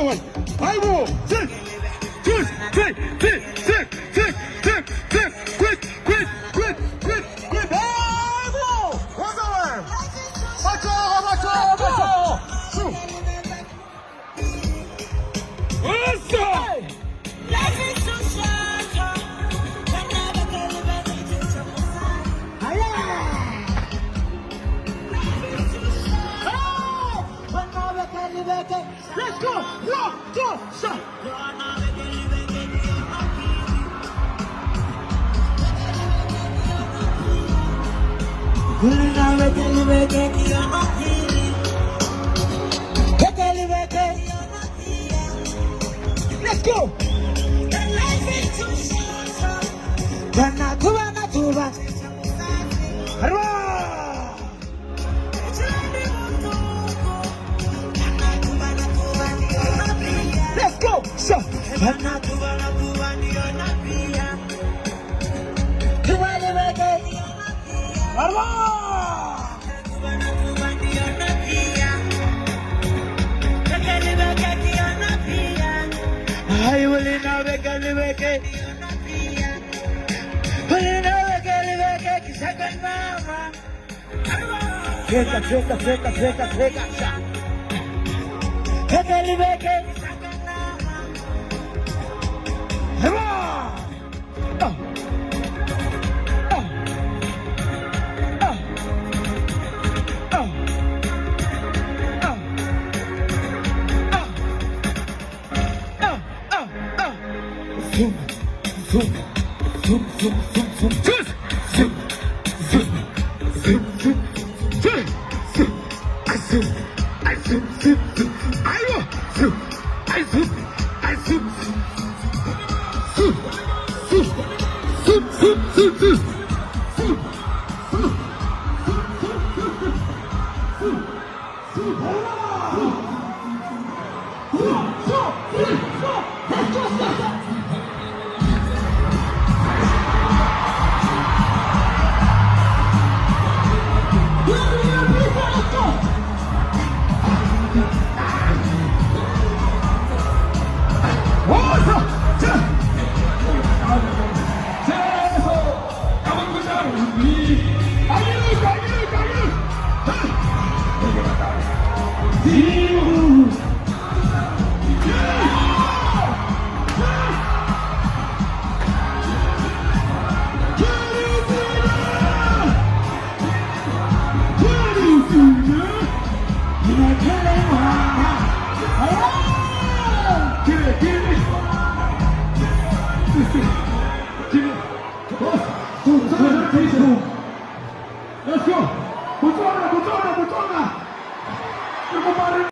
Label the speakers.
Speaker 1: One. Hayibo. 6 2 3 3 6 6 6 6. Quick, quick, quick, quick, quick. Hayibo. What's up? 맞춰, 맞춰, 맞춰. 수. 왔어. Let's go! One, two, three. Let's go! Harwa! Let's go! So, Harwa! Treka, treka, treka, treka, treka. Harwa! Ah! Ah! Ah! Ah! Ah! Ah! Ah! Ah! Ah! Zoom, zoom, zoom, zoom, zoom, zoom, zoom, zoom, zoom, zoom, zoom, zoom, zoom, 아, zoom, 아, zoom, zoom, zoom, 아이고, zoom, 아, zoom, 아, zoom, zoom, zoom, zoom, zoom, zoom, zoom, zoom, 어서, 자.
Speaker 2: 제에서 까만 위
Speaker 1: 아기를, 아기를, 아기를.
Speaker 2: 디우 Let's go!